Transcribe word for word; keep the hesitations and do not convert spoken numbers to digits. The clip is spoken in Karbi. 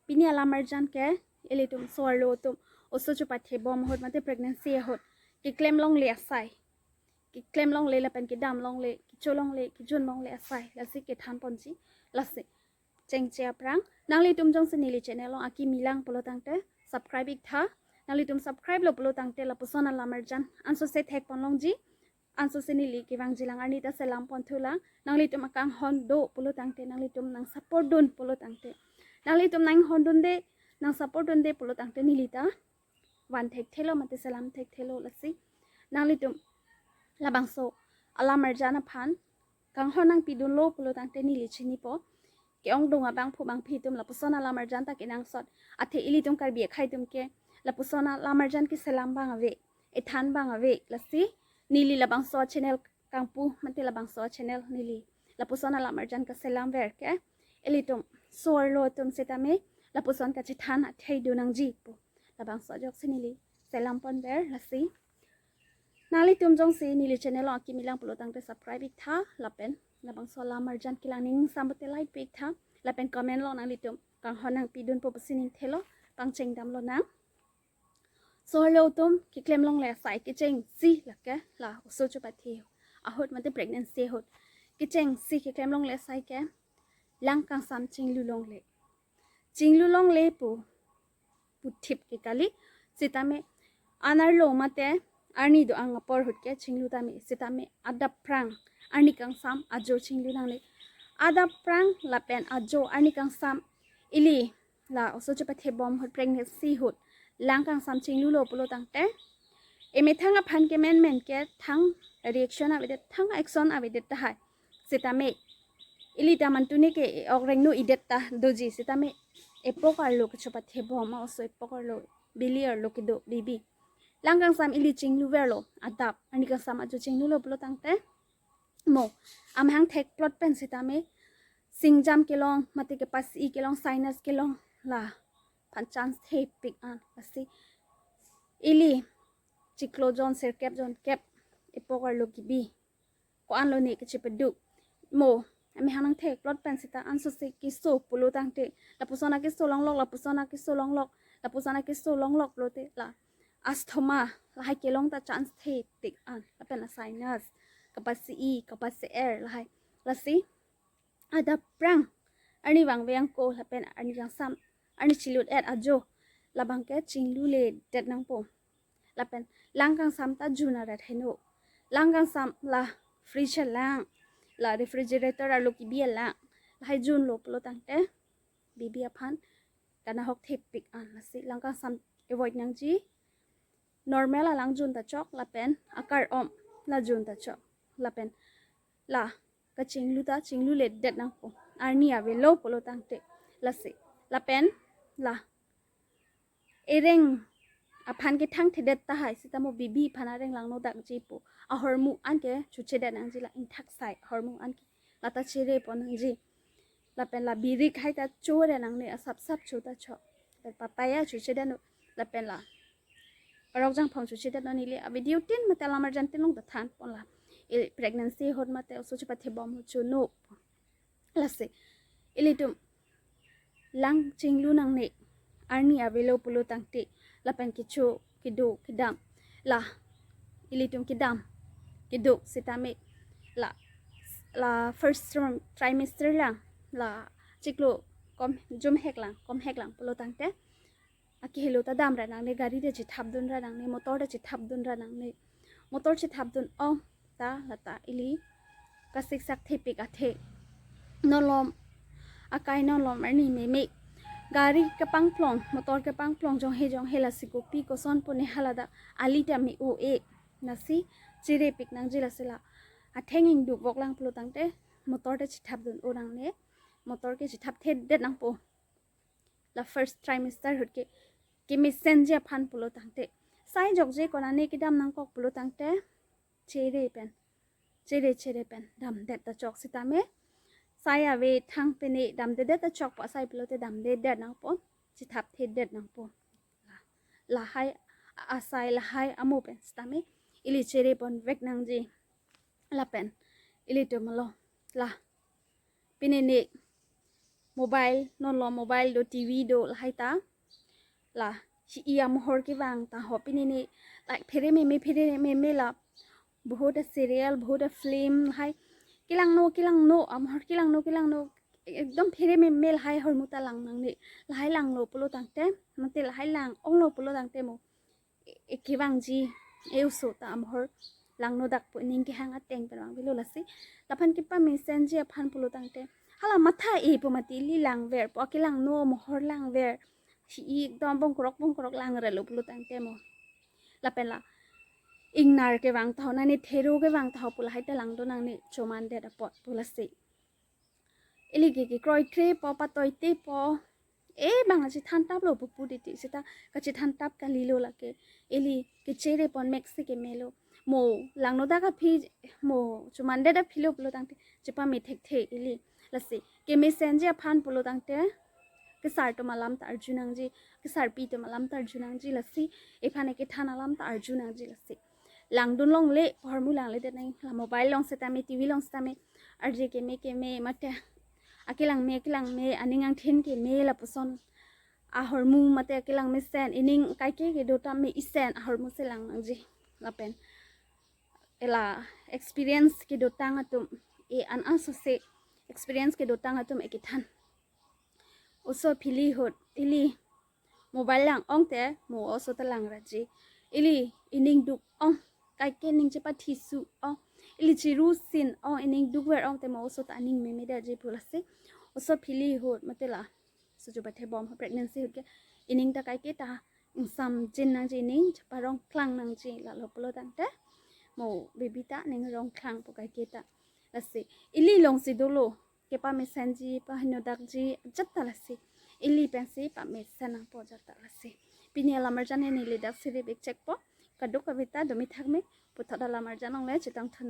pini alam arjan ke ilitum so-arlo atum oso chepathe bom ahut mate pregnancy ahut keklem longle asai, keklem longle lapen kedam longle, kecho longle, kejun longle asai, lasi kethan ponji. Lasi chengche aphrang, nanglitum jongsi neli channel along akimi lang pulo tangte subscribe ik tha. Nanglitum subscribe lo pulo tangte lapuson alam arjan ansose thek pon longji, ansose neli kevangji lang arni ta selam pon thu lang. Nanglitum akanghon do pulo tangte, nanglitum nang support dun pulo tangte, nanglitum nanghon dunde, nang support dunde pulo tangte neli ta van thekthelo mate selam thekthelo. Lasi nanglitum labangso alam arjan aphan kanghon nangpidunlo pulo tangte neli chinipo. Ke-ongdung abangphu bangphi atum lapuson alam arjan ta kenangsot. Athe ilitum Karbi akhai atum ke lapuson alam arjan keselam abang ave, ethan abang ave. Lasi neli labangso channel kangpu mate labangso channel neli lapuson alam arjan keselam ver ke ilitum so-arlo atum setame lapuson kachethan athai do nangji pu labangso ajoksi neli selam pon ver. Lasi nanglitum jongsi neli channel along akimi lang pulo tangte subscribe ik tha lapen labangso alam arjan kelang ning sambote like pi ik tha lapen comment along nanglitum kanghon nangpidunpo pusi ning thelo, pangcheng damlo nang. So-arlo atum keklem longle asai kechengsi lake la oso chepathe ahut mate pregnancy ahut kechengsi keklem longle asai ke lang kangsam chinglu longle. Chinglu longle pu puthip ke kali, setame anerlo mate arni do-ang apor ahut ke chinglu tame, setame adap phrang arni kangsam ajo chinglu nangne. Adap phrang lapen ajo arni kangsam ili la oso chepathe bom ahut pregnancy ahut lang kangsam chinglulo pulo tangte emethang aphan ke menmen ke thang reaction avedet, thang action avedet tahai. Setame ili ta mantune ke e-ok rengno idet ta doji, setame epok arlo kachepathe bom, oso epok arlo, bili arlo kedo bibi. Lang kangsam ili chinglu verlo, adap arni kangsam ajo chinglulo pulo tangte mo amahang thekplot pen setame singjam kelong mate kepasi kelong, sinus kelong, la aphan chance thepik an. Lasi ili chiklo jon sirkep jon kep epok arlo kebi ko-anlo ne kachepadu. Mo amahang nangthekplot pen seta ansose keso pulo tangte lapuson akeso longlok, lapuson akeso longlok, lapuson akeso longlok pulote la asthma lahai kelong ta chance thepik an, lapen la sinus, kapasi, kapasi er lahai. Lasi adap phrang arni vangve angko lapen arni kangsam, arni chilut et ajo labang ke chingluledet nangpo. Lapen lang kangsam ta jun arat heno. Lang kangsam la fridge alang, la refrigerator arlo kebi alang lahai junlo pulo tangte bibi aphan kanahok thepik an. Lasi lang kangsam avoid nangji. Normal alang jun ta chok lapen akar-om la jun ta chok lapen la kachinglu ta chingluledet nangpo, arni avelo pulo tangte. Lasi lapen la ereng aphan kethang thedet tahai seta mo bibi aphan areng langno dakji pu. Ahormu an ke chochedet nangji, la ingthak sai ahormu an ke lata chere pon nangji. Lapen la birik hai ta chore nangne, asapsap cho ta cho. Lapen papaya chochedet no, lapen la arok jangphong chochedet no, neli avideo tin mate alam arjan tin long ta than pon la. E pregnancy ahut mate oso chepathe bom ahut chono. Lasi ilitum lang chinglu nangne, arni avelo pulo tangte, lapen kecho kedo kedam, la ilitum kedam kedo setame la, la first trim-, trimester lang, la chiklo kom jumhek lang, komhek lang pulo tangte akehelo ta damra nangne, gari ta chethapdunra nangne, motor ta chethapdunra nangne. Motor chethapdun ong ta lata ili kasiksak thepik athe, non lom akai non lom arni meme, gari kepangplong, motor kepangplong jonghe jonghe, lasi kopi koson pone haladak ali ta me-o-e. Lasi cherepik nangji. Lasi la atheng ingduk vok lang pulo tangte motor ta chethapdun-o nangne, motor ke chethap thedet nangpo. La first trimester ahut ke kemesenji aphan pulo tangte, sai jokje konane kedam nangkok pulo tangte chere pen, chere chere pen damdet ta chok setame, sai ave thang pene damdedet ta chokpo, asai pulote damdedet nangpo, chethap thedet nangpo. La, lahai asai lahai amo pen setame ili chere ponvek nangji. Lapen ilitum lo la pini ne mobile, non lo mobile do, T V do, lahai ta. La, hi-i amohor kevang ta ho pini ni, like, phere meme, phere meme la. Bahut a serial, bahut a film, lahai. Kelangno, kelangno, amohor kelangno, kelangno. Ekdom phere meme lahai ahormu ta lang nangne. Lahai langlo pulo tangte, mate lahai lang-onglo pulo tangte mo. E, e kevangji, e oso ta amohor langno dak pu ining kehang ateng pen vangvelo lasi. Laphan kepamesenji aphan pulo tangte, hala matha-e pu mati ili langver pu, akelangno amohor langver. Hi-i ekdom bongkrok bongkrok langrelo pulo tangte mo. Lapen la ingnar kevang ta ho, nani thero kevang ta ho pu lahai ta langdun nangne chomandet apot pu lasi. Ili ke kekroikre po, patoite po. E bang kachethantaplo pupu titi seta kachethantap kalilo lake. Ili kechere pon mek si kemelo. Mo langno dak aphi, mo chomandet aphilo pulo tangte chepame thekthe ili. Lasi kemesenji aphan pulo tangte kesar atum alam ta arju nangji, kesarpi atum alam ta arju nangji lasi. Ephan ekethan alam ta arju nangji lasi. Langdun longle, ahormu langledet nang, la mobile along setame, T V along setame, arje keme keme, mate akelang me, akelang me, aning angthin keme lapuson ahormu mate akelang mesen, ining kaike kedo tame isen ahormu si lang nangji. Lapen ela experience kedotang atum, e an aso se experience kedotang atum ekethan. Oso phili ahut ili mobile lang-ong te mo oso ta langraji. Ili ining duk-ong, kaike ning chepathi su-ong. Ili chiru sin-ong, ining dukver-ong te mo oso ta aning memedaji pu lasi. Oso phili ahut mate la sojo bathe bom pregnancy ahut ke ining ta kaike ta ingsamjin nangji, ining cheparongklang nangji, lalo pulo tangte mo baby ta ning rongklang pu kaike ta. Lasi ili along si dolo kepamesenji, pahinodakji ajat ta lasi. Ili pensi pamesen nangpo ajat ta lasi. Pini alamarjan neli dak siri bik chekpo. Kadokave ta domi thakme, puthot alamarjan along le chetongthu nang.